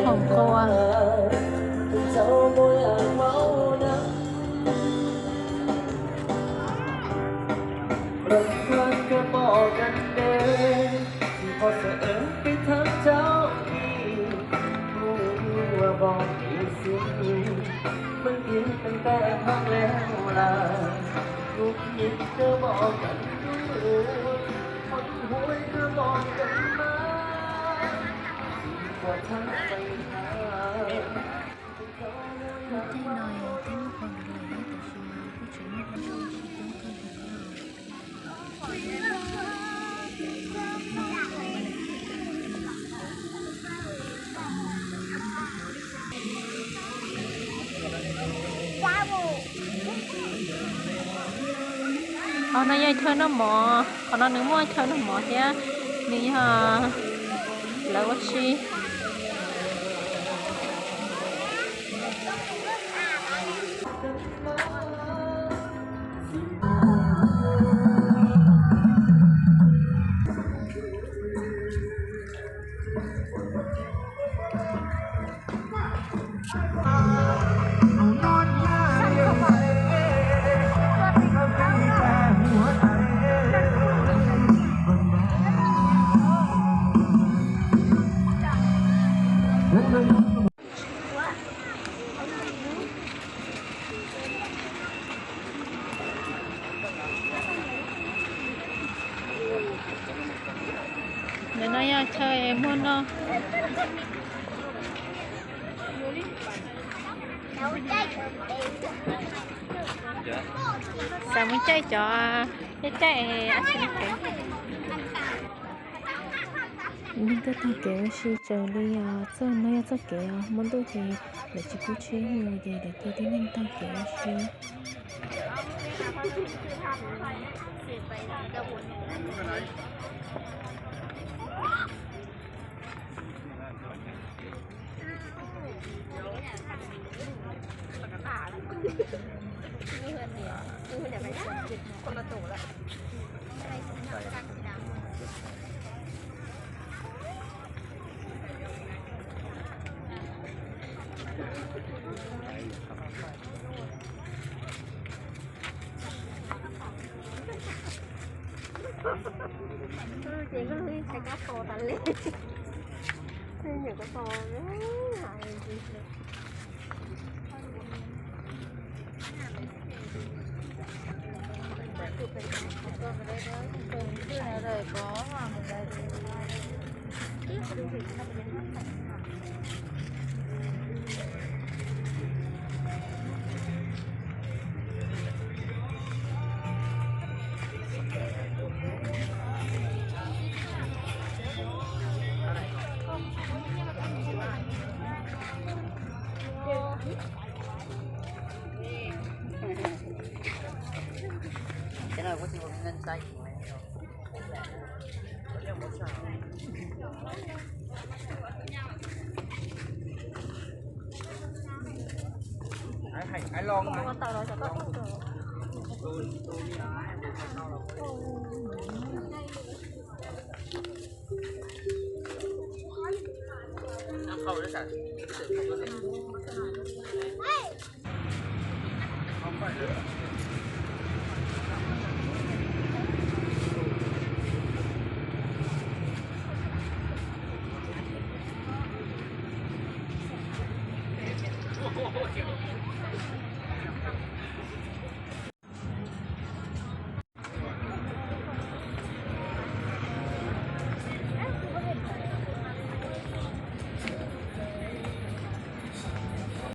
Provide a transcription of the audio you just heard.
Khoom qua. Tej no twb muaj qhov nrov lawm, tab sis mas kuj tseem muaj qhov nrov tsis coob kawg li thiab. Qhov no yog chaw noj mov, qhov no nws muaj chaw noj mov thiab, nws yog lawv ua si. Ntawm no yog chaw muag no. Xav mus caij cov caij caij ab tsi ne kev. Neeg tuaj taug kev ua si raws li os, txoj no yog txoj kev os, hmo ntuj ces lawv tsis pub tsheb mus ces lawv cia tib neeg taug kev ua si. Ces koj hlub ib txhais kab qos tas li. Nyuam qhuav tos.